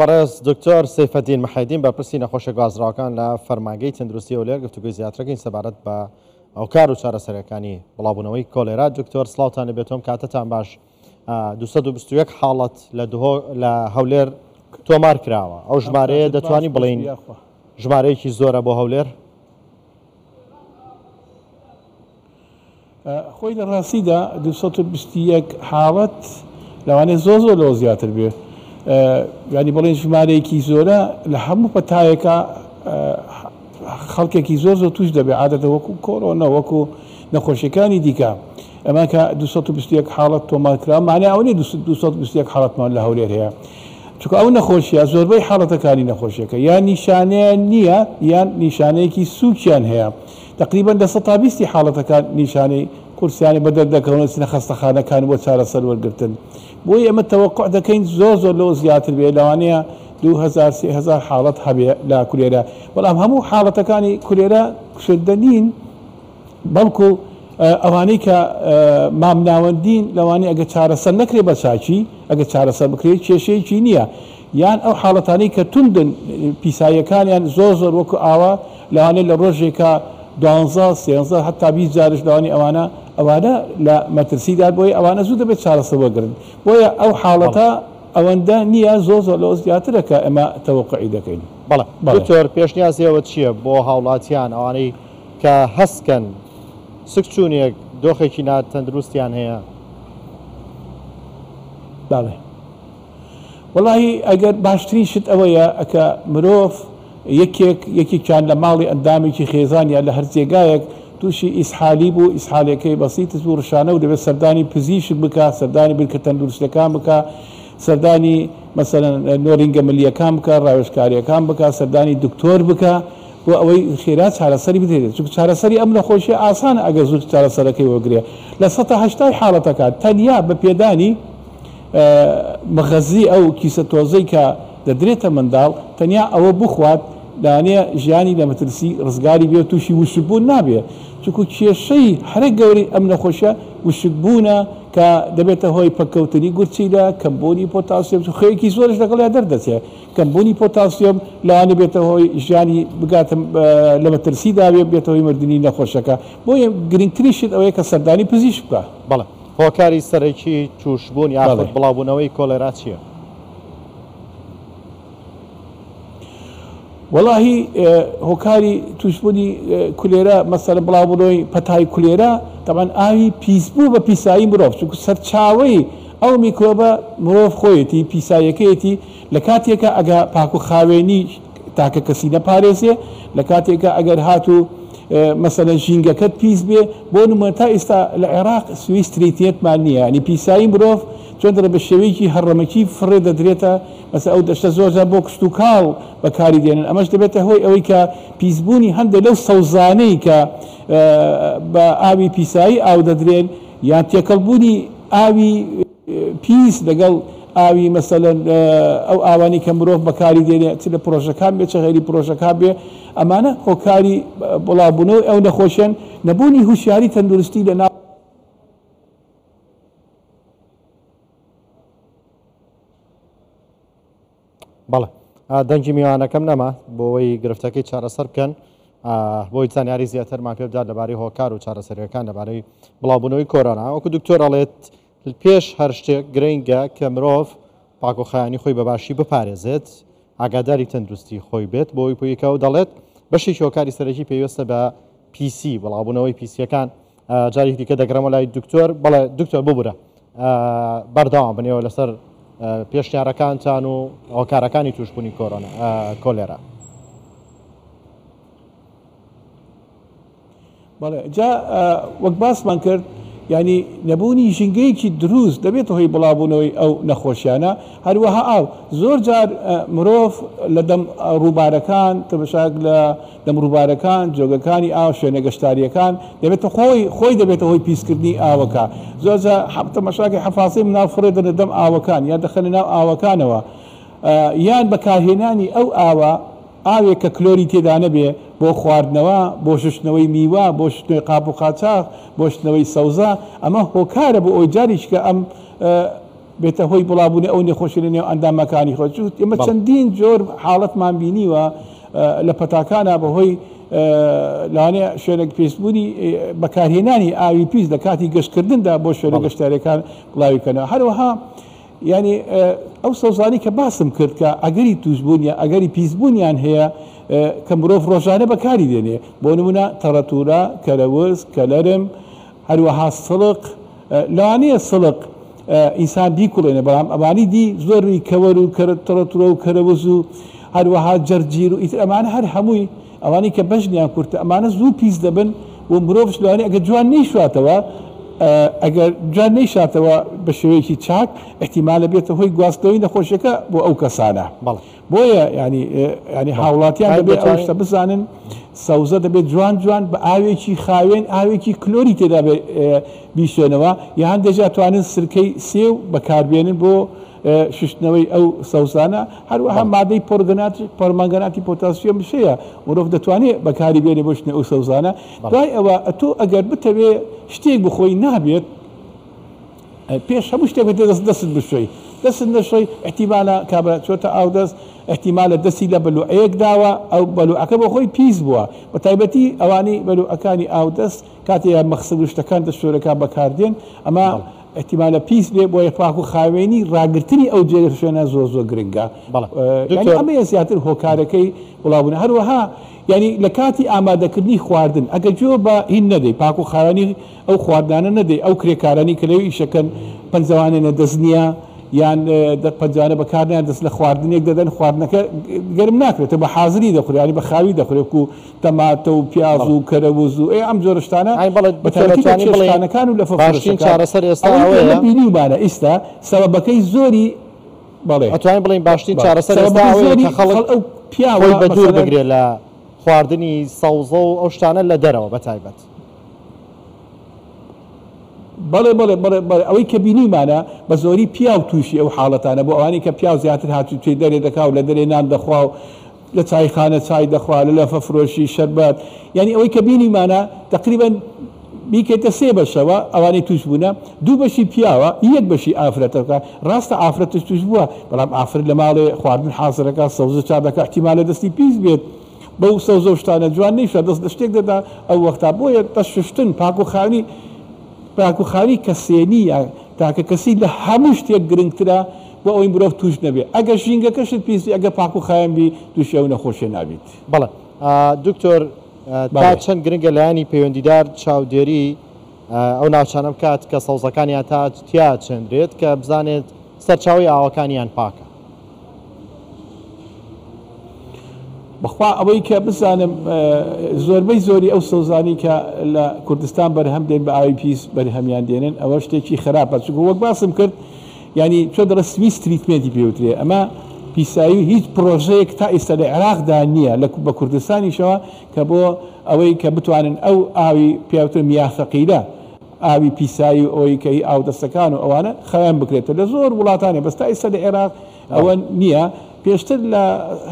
بەڕێز دکتۆر سەیفەدین محێدین بەرپرسی نەخۆشیە گوازراوەکان لە فەرمانگەی تەندروستی هەولێر گفتوگۆی زیاترەکەین سەبارەت بە هۆکار و چارەسەرەکانی بڵاوبوونەوەی کۆلێرا. دکتۆر سڵاوتان لێبێتۆم کاتتان باش. 221 حاڵەت لە دهۆ لە هەولێر تۆمار کراوە ئەو ژمارەیە دەتوانی بڵین ژمارەیەکی زۆرە بۆ هەولێر؟ خۆی لە ڕاستیدا 221 حاڵەت لەوانەیە زۆر زۆر لەوە زیاتر بێ یانی بڵێن ژمارەیەکی زۆرە لە هەموو پەتایەکە خەڵکێکی زۆر زۆر توش دەبێت عادەتە وەکو کۆرۆنا وەکو نەخۆشیەکانی دیکە ئەمە کە 221 حاڵەت تۆمار کرا معنی ئەوە نیە 221 حاڵەتمان لە هەولێر هەیە چونکە ئەو نەخۆشیە زۆربەی حاڵەتەکانی نەخۆشیەکە یان نیشانەیان نییە یان نیشانەیەکی سووکیان هەیە تەقریبەن 20% ی حاڵەتەکان نیشانەی قورسیان بەدەر دەکەون و دەچنە خەستەخانەکان بۆ چارەسەر وەرگرتن. بۆیە ئێمە تەوەقوع دەکەین زۆر زۆر لەوە زیاتر بێ لەوانەیە 2000 3000 حاڵەت هەبێ لە کولێرە بەڵام هەموو حاڵەتەکانی کولێرە کوشندە نین بەڵکو ئەوانەی کە مامناوەندین لەوانەیە ئەگەر چارەسەر نەکرێ بە چاکی ئەگەر چارەسەر بکرێت کێشەیەکی نییە یان ئەو حاڵەتانەی کە توندن پیساییەکانیان زۆر زۆر وەکو ئاوا لەوانەیە لە ڕۆژێکا دوانزە سێنزە هەتا 20 جارش لەوانەیە ئەوانە ئەوانە لە مەترسیدان بۆیە ئەوانە زوو دەبێت چارەسەر وەرگرن بۆیە ئەو حاڵەتە ئەوەندە نییە زۆر زۆر لەوە زیاترە کە ئێمە تەوەقوعی دەکەین. بەڵێ دکتۆر پێشنیازی ئێوە چییە بۆ هاوڵاتیان ئەوانەی کە هەست کەن سکچوونێک دۆخێکی ناتەندروستیان هەیە؟ بەڵێ وەڵاهی ئەگەر باشترین شت ئەوەیە کە مرۆڤ یەکێک یەکێکیان لە ماڵی ئەندامێکی خێزان یا لە هەر جێگایەک تووشی ئیسحالی بوو ئیسحالەکەی بەسیتس بوو ڕشانە و دەبێت سەردانی پزیشک بکا سەردانی بنکە تەندروستەکان بکا سەردانی مەسەلەن نۆرینگە ملیەکان بکا ڕاوێژکاریەکان بکا سەردانی دکتۆر بکا بۆ ئەوەی خێرا چارەسەری بدرێت چونکە چارەسەری ئەم نەخۆشیە ئاسانە ئەگەر زوو چارەسەرەکەی وەرگرێ لە 80% حاڵەتەکان تەنیا بە پێدانی مغەزی ئەو کیسە تۆزەی کە دەدرێتە منداڵ تەنیا ئەوە بخوات لەوانەیە ژیانی لە مەترسی ڕزگاری بێ و تووشی وشکبوون نابێ چونکو کێشەی هەرە گەورەی ئەم نەخۆشیە وشکبوونە کە دەبێتە هۆی پەککەوتنی گورچیلە، کەمبوونی پۆتاسیۆم چون خوێیەکی زۆرش لەگەڵیا دەردەچێ کەمبوونی پۆتاسیۆم لەوانەیە بێتە هۆی ژیانی بگاتە لە مەترسیدا بێ بێتە هۆی مردنی نەخۆشەکە بۆیە گرنگترین شت ئەوەیە کە سەردانی پزیشک بکا. بەڵێ هۆکاری سەرەکی تووشبوون یاخود بڵاوبوونەوەی کۆلێرا چییە؟ وەڵاهی هۆکاری تووشبوونی کولێرە مەسەلەن بڵاوبوونەوەی پەتای کولێرە تەبعەن ئاوی پیسبوو بە پیسایی مرۆڤ چونکە سەرچاوەی ئەو میکرۆبە مرۆڤ خۆیەتی پیساییەکەیەتی لە کاتێکا ئەگە پاک و خاوێنی تاکە کەسی نەپارێزێ لە کاتێکا ئەگەر هاتوو مەسەلەن ژینگەکەت پیس بێ بۆ نمونە تا ئیستا لە عێراق سویس تریتنێتمان نییە ینی پیسایی مرۆڤ چۆن دەڵێ بە شێوەیەکی هەڕەمەکی فڕێ دەدرێتە مەسەلەن ئەو دەشتە زۆر جار بۆ کشتوکاڵ بەکاری دێنن ئەمەش دەبێتە هۆی ئەوەی کە پیسبوونی هەندێک لەو سەوزانەی کە بە ئاوی پیسایی ئاو دەدرێن یان تێکەڵبوونی ئاوی پیس لەگەڵ ئاوی مەسەلەن ئەو ئاوانەی کە مرۆڤ بەکاری دێنێ چ لە پرۆژەکان بێ چ غەیری پرۆژەکان بێ ئەمانە هۆکاری بڵاوبوونەوەی ئەو نەخۆشیەن نەبوونی هوشیاری تەندروستی لە ناو بەڵێ دەنگی میوانەکەم نەما بۆەوەی گرفتەکەی چارەسەر بکەن بۆی زانیاری زیاترمان پێ بدات لەبارەی هۆکار و چارەسەریەکان لەبارەی بڵاوبوونەوەی کۆرۆنا وەکو دکتۆر ئەڵێت پێش هەر شتێک گرنگە کە مرۆڤ پاکۆخایانی خۆی بەباشی بپارێزێت ئاگاداری تەندروستی خۆی بێت بۆی پێیکە و دەڵێت بەشێکی هۆکاری سەرەکی پێویستە بە پیسی بڵاوبوونەوەی پیسیەکان جارێکی دیکە دەگەڕێمەوە لای دکتۆر بەڵێ دکتۆر ببورە بەردەوام بنێەوە لەسەر پێشنیارەکانتان و هۆکارەکانی توشببوونی کۆرۆنا کۆلێرا. بەڵێ جا وەک باسمان کرد یانی نەبوونی ژینگەیەکی دروست دەبێتە هۆی بڵاوبوونەوەی ئەو نەخۆشیانە هەروەها ئاو زۆر جار مرۆڤ لە دەم ڕووبارەکان تەمەشاک لە دەم ڕووبارەکان جۆگەکانی ئاو شوێنە گەشتاریەکان دەبێتە خۆی خۆی دەبێتە هۆی پیسکردنی ئاوەکە زۆر جار تەمەشاکی حەفاسەی مناڵ فڕێ دەنە دەم ئاوەکان یان دەخەنە ناو ئاوەکانەوە یان بەکارهێنانی ئەو ئاوە ئاوێک کە کلۆری تێدا نەبێ بۆ خواردنەوە، بۆ شوشتنەوەی میوە، بۆ شوشتنەوەی قاپ و قاچاغ، بۆ شوشتنەوەی سەوزە، ئەمە هۆکارە بۆ ئەوەی جارێکیکە ئەم. بێتە هۆی بڵاوبوونی ئەو نەخۆشی لە نێو ئەندامەکانی خۆی. چونکە ئێمە چەندین جۆر حاڵەتمان بینیوە لە پەتاکانا بەهۆی لەوانەیە شوێنە پیسبوونی بەکارهێنانی ئاوی پیس لە کاتی گەشتکردندا بۆ شوێنە گەشتیاریەکان بڵاوی کەنەوە. هەروەها یعنی ئەو سەوزانەی کە باسم کرد کە ئەگەری تووشبوون یا ئەگەری پیسبوونیان هەیە کە مرۆڤ ڕۆژانە بەکاری دێنێ، بۆ نمونە تەڕەتوورە، کەرەوز، کەلەرم، هەروەها سڵق، لەوانەیە سڵق ئینسان بیکوڵێنێ بەڵام ئەمانی دی زۆری کەوەر و تەڕەتوورە و کەرەوز و هەروەها جەرجیر و ئیتر ئەمانە هەر هەمووی ئەوانەی کە بەژنیان کورتە ئەمانە زوو پیس دەبن و مرۆڤش لەوانەیە ئەگەر جوان نەیشواتەوە ئەگەر جوان نەیشاتەوە بە شێوەیەکی چاک ئیحتیمالە بێتە هۆی گواستنەوەی نەخۆشیەکە بۆ ئەو کەسانە. بۆیە یانی یانی هاوڵاتیان دەبێت ئەو شتە بزانن سەوزە دەبێت جوان جوان بە ئاوێکی خاوێن ئاوێکی کلۆری تێدا بیشێنەوە یا هەندێک جار توانن سرکەی سێو بەکاربێنن بۆ شوشتنەوەی ئەو سەوزانە. هەروەها مادەی پۆرگەنات پەرمانگەناتی پۆتاسیۆم هەیە مرۆڤ دەتوانێت بەکاری بێنێ بۆ شوشتنەوەی ئەو سەوزانە. دوای ئەوە ئەتۆ ئەگەر بتەوێ شتێک بخۆی نابێت پێش هەموو شتێک بێت دەست دەستت بشۆی، دەستت نەشۆی ئیحتیمالە کابرا چۆتە ئاودەست، ئیحتیمالە دەستی لە بەلوعەیەک داوە، ئەو بەلوعەکە بۆ خۆی پیس بووە، بە تایبەتی ئەوانەی بەلوعەکانی ئاودەست کاتێ مەخسەل و شتەکان دەستشۆرەکان بەکاردێن ئەمە ئیحتیمالە پیس بێ، بۆیە پاک و خاوێنی ڕاگرتنی ئەو جێ شوێنە زۆر زۆر گرنگە. یانی ئەمەیە زیاتر هۆکارەکەی بڵاوبوونە. هەروەها یانی لە کاتی ئامادەکردنی خواردن ئەگەر گوێ بە هین نەدەی پاک و خاوێنی ئەو خواردنانە نەدەی ئەو کرێکارانی کە لەوێ ئیشەکەن پەنجەوانێنە دەست نییە یان پەنجانە بەکارنیان دەست لە خواردنێک دەدەن خواردنەکە گەرم ناکرێتەوە بە حازری دەخورێ یانی بە خاوی دەخورێ وەکو تەماتە و پیاز و کەرەوز و ئێ ئەم جۆرە شتانە ئای بەڵێ بە دکتۆر تایبەتی لە ئەتوانین بڵێین چێشتخانەکان و لە باشترین فەفرۆشەکان چارەسەر ئێستا ئەوەی ئەوەیە ئێمە بینیومانە ئیستا سەبەبەکەی زۆری بەڵێ ئەتوانین بڵێین باشترین بەڵێ چارەسەر ئێستا سەبەبەکەی ئەوەیە زۆری کە خەڵک خەڵ ئەو پیاوە خۆی بە دوور مەسەلەن بگرێت لە خواردنی سەوزە و ئەو شتانە لە دەرەوە بە تایبەت. بەڵێ بەڵێ بەڵێ بەڵێ ئەوەی کە بینیومانە بە زۆری پیاو تووشی ئەو حاڵەتانە بۆ ئەوانەی کە پیاو زیاتر هاتوچۆی دەرێ دەکا و لە دەرێ نان دەخوا و لە چایخانە چای دەخوا لە لەفە فرۆشی شەربەت یانی ئەوەی کە بینیمانە تەقریبەن بیکەیتە سێ بەشەوە ئەوانەی توش بوونە دوو بەشی پیاوە یەک بەشی ئافرەتەکە ڕاستە ئافرەتش توش بووە بەڵام ئافرەت لە ماڵێ خواردن حازرەکە سەوزە چا دەکا احتیمالە دەستی پیس بێت بەو سەوزە و شتانە جوان نیشە دەست لە شتێک دەدا ئەو وەختا بۆیە دەست شوشتن پاک و خاوێنی پاک و خاوێنی کەسێنی یا تاکە کەسی لە هەموو شتێک گرنگترە بۆ ئەوەی مرۆڤ توش نەبێ ئەگەر ژینگەکەشت پیس بی ئەگەر پاک و خاوێن بی توشی ئەو نەخۆشیە نابیت. بەڵێ دکتۆر تا چەند گرنگە لایەنی پەیوەندیدار چاودێری ئەو ناوچانە بکات کە سەوزەکانیان تا تیا چێندرێت کە بزانێت سەرچاوەی ئاوەکانیان پاکە؟ بەخوا ئەوەی کە بزانم زۆربەی زۆری ئەو سەوزانەی کە لە کوردستان بەرهەم دێن بە ئاوی پیس بەرهەمیان دێنن ئەوە شتێکی خراپە چونکە وەک باسم کرد یانی چۆن دەڵێ sewage treatment ی پێوترێ ئەمە پیسایی و هیچ پڕۆژەیەک تا ئیستا لە عێراقدا نییە لە بە کوردستانیشەوە کە بۆ ئەوەی کە بتوانن ئەو ئاوی پیاوتر میاه ثقیلە ئاوی پیسایی و ئەوەی کە هی ئاودەستەکان و ئەوانە خاوێن بکرێتەوە لە زۆر وڵاتانێ بەس تا ئیستا لە عێراق ئەوە نییە پێشتر لە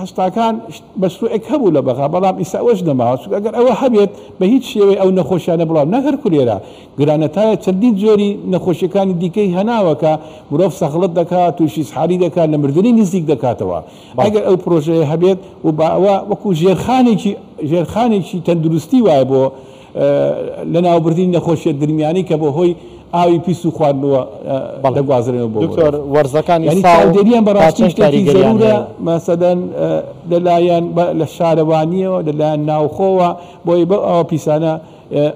هەشتاکان مەشروعێک هەبوو لە بەغا بەڵام ئیستا ئەوەش نەماوە چونکە ئەگەر ئەوە هەبێت بە هیچ شێوەی ئەو نەخۆشیانە بڵاو نەک هەر کولێرە گرانەتایە چەندین جۆری نەخۆشیەکانی دیکەی هەناوە کە مرۆڤ سەغڵەت دەکات تووشی ئیسحالی دەکات لە مردنی نزیک دەکاتەوە ئەگەر ئەو پرۆژەیە هەبێت و با ئەوە وەکو ژێرخانێکی ژێرخانێکی تەندروستی وایە بۆ لەناوبردنی نەخۆشیە درمیانەی کە بە هۆی ئاوی پیس و خواردنەوە دەگوازرێنەوە بۆ دکتۆر مرۆڤ. وەرزەکانی یانی ساڵ چاودێریان تا بەڕاستی چەند شتێکی کاریگەریان زەرورە هەیە؟ مەسەلەن لەلایەن لە شارەوانیەوە لەلایەن ناوخۆوە بۆی بەو ئاوە پیسانە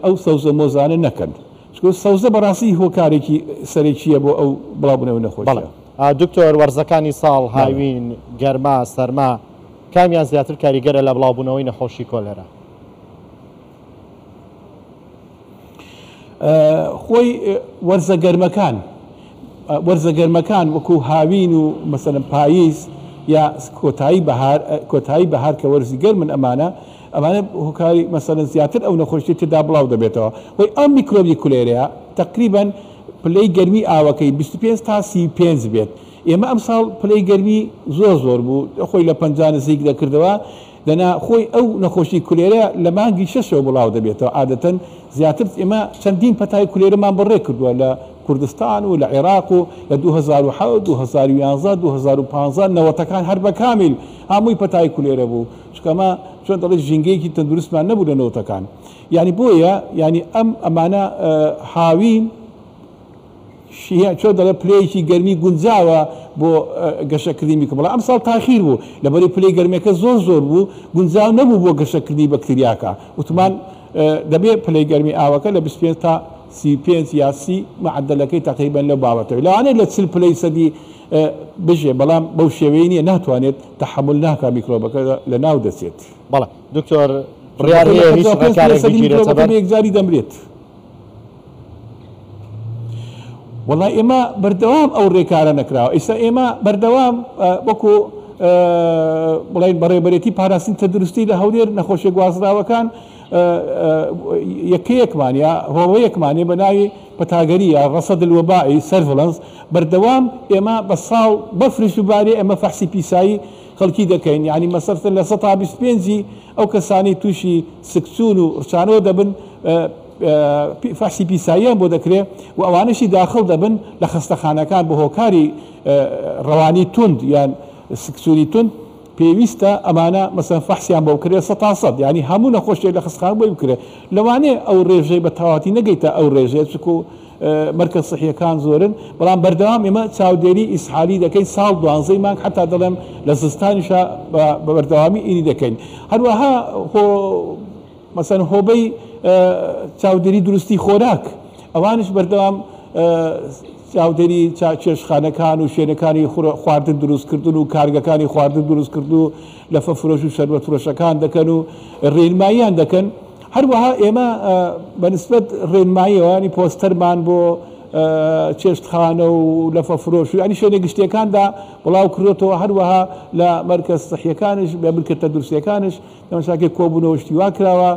ئەو سەوزە مۆزانە نەکەن چونکە سەوزە بەڕاستی هۆکارێکی سەرەکیە بۆ ئەو بڵاوبوونەوەی بەڵێ نەخۆشیە. دکتۆر وەرزەکانی ساڵ بەڵێ. هاوین، گەرما، سەرما کامیان زیاتر کاریگەرە لە بڵاوبوونەوەی نەخۆشی کۆلێرا؟ خۆی وەرزە گەرمەکان وەرزە گەرمەکان وەکو هاوین و مەسەلەن پاییز یا کۆتایی بەهار کۆتایی بەهار کە وەرزی گەرمن ئەمانە ئەمانە هۆکاری مەسەلەن زیاتر ئەو نەخۆشی تێدا بڵاو دەبێتەوە هۆی ئەم میکرۆبی کولێرەیە تقریبا پلەی گەرمی ئاوەکەی 25 تا 35 بێت ئێمە ئەمساڵ پلەی گەرمی زۆر زۆر بوو خۆی لە 50 نزیک دەکردەوە دەنا خۆی ئەو نەخۆشی کولێرە لە مانگی شەشەوە بڵاو دەبێتەوە عادەتەن زیاتر ئێمە چەندین پەتای کولێرەمان بەڕێ کردووە لە کوردستان و لە عێراق و لە 2007، 2011، 2015 نەوەتەکان هەر بە کامیل هەمووی پەتای کولێرە بوو، چونکە ئەمە چۆن دەڵێ ژینگەیەکی تەندروستمان نەبوو لە نەوتەکان. یعنی بۆیە یعنی ئەم ئەمانە هاوین چۆن دەڵێ پلەیەکی گەرمی گونجاوە بۆ گەشەکردنی میکرۆب، بەڵام ئەمساڵ تاخیر بوو لەبەری پلەی گەرمیەکە زۆر زۆر بوو، گونجاو نەبوو بۆ گەشەکردنی بەکتریاکە. وتمان دەبێت پلەی گەرمی ئاوەکە لە 25 تا 35 یا 30 معدلەکەی تقریبا لەو باوەتەوە، لەوانەیە لە 40 پلەی سەدی بژێ، بەڵام بەو شێوەیە نییە، ناتوانێت تەحەمول ناکات، میکرۆبەکە لەناو دەچێت. بەڵێ دکتۆر، بڕیار هەیە هیچ ڕێکارێک بگیرێتە بەر؟ یەکجاری دەمرێت. وەڵای ئێمە بەردەوام ئەو ڕێکارە نەکراوە. ئێستا ئێمە بەردەوام وەکو بڵێن بەڕێوەبەرێتی پاراستنی تەندروستی لە هەولێر نەخۆشیە گوازراوەکان یەکەیەکمان یا هۆڵەیەکمانێ بە ناوی پەتاگەری یا ڕەسەد الوەبائی surveillance، بەردەوام ئێمە بە ساڵ بەفرش ببارێ ئێمە فەحسی پیسایی خەڵکی دەکەین. یعنی مەسەرتن لە 25% ئەو کەسانی تووشی سکچوون و ڕچانەوە دەبن فەحسی پیساییان بۆ دەکرێت و ئەوانەشی داخل دەبن لە خەستەخانەکان بە هۆکاری ڕەوانی توند یان سکچوونی توند، پێویستە ئەمانە مەسەن فەحسیان بۆ بکرێت 100%، یعنی هەموو نەخۆشیێک لە خەستەخانە بۆی بکرێت. لەوانەیە ئەو ڕێژەی بە تەواوەتی نەگەیتە ئەو ڕێژەیە چونکو مەرکەز سحیەکان زۆرن، بەڵام بەردەوام ئێمە چاودێری ئیسحالی دەکەین ساڵ 12 مانگ، حتا دەڵێم لە زستانیشا بە بەردەوامی ئینی دەکەین. هەروەها مەسەن هۆبەی چاودێری دروستی خۆراک، ئەوانش بەردەوام چاودێری چێشخانەکان و شوێنەکانی خواردن دروستکردن و کارگەکانی خواردن دروستکردن و لەفە فرۆش و شەربەت فرۆشەکان دەکەن و ڕێنماییان دەکەن. هەروەها ئێمە بەنسبەت ڕێنماییەوە ینی پۆستەرمان بۆ چێشتخانە و لەفە فرۆش و ینی شوێنە گشتیەکاندا بڵاو کردوێتەوە. هەروەها لە مەرکەز سەحیەکانش لە بنکە تەندروستیەکانش تەماشاکەی کۆبوونەوە شتی وا کراوە.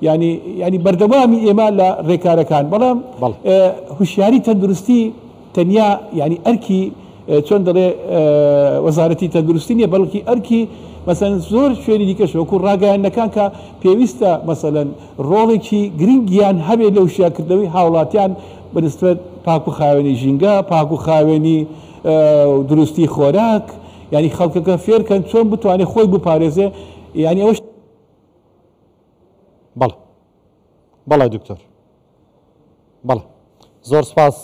ینی بەردەوامی ئێمە لە ڕێکارەکان، بەڵام هوشیاری تەندروستی تەنیا ینی ئەرکی چۆن دەڵێ وەزارەتی تەندروستی نییە، بەڵکی ئەرکی مەسەن زۆر شوێنی دیکەش وەکو ڕاگەیاندنەکان کە پێویستە مەسەلەن ڕۆڵێکی گرنگیان هەبێت لە هوشیارکردنەوەی هاوڵاتیان بەنسبەت پاک و خاوێنی ژینگە، پاک و خاوێنی دروستی خۆراک، ینی خەڵکەکە فێرکەن چۆن بتوانێت خۆی بپارێزێ. ینی ئەوەش بەڵێ بەڵێ دکتۆر، بەڵێ زۆر سپاس.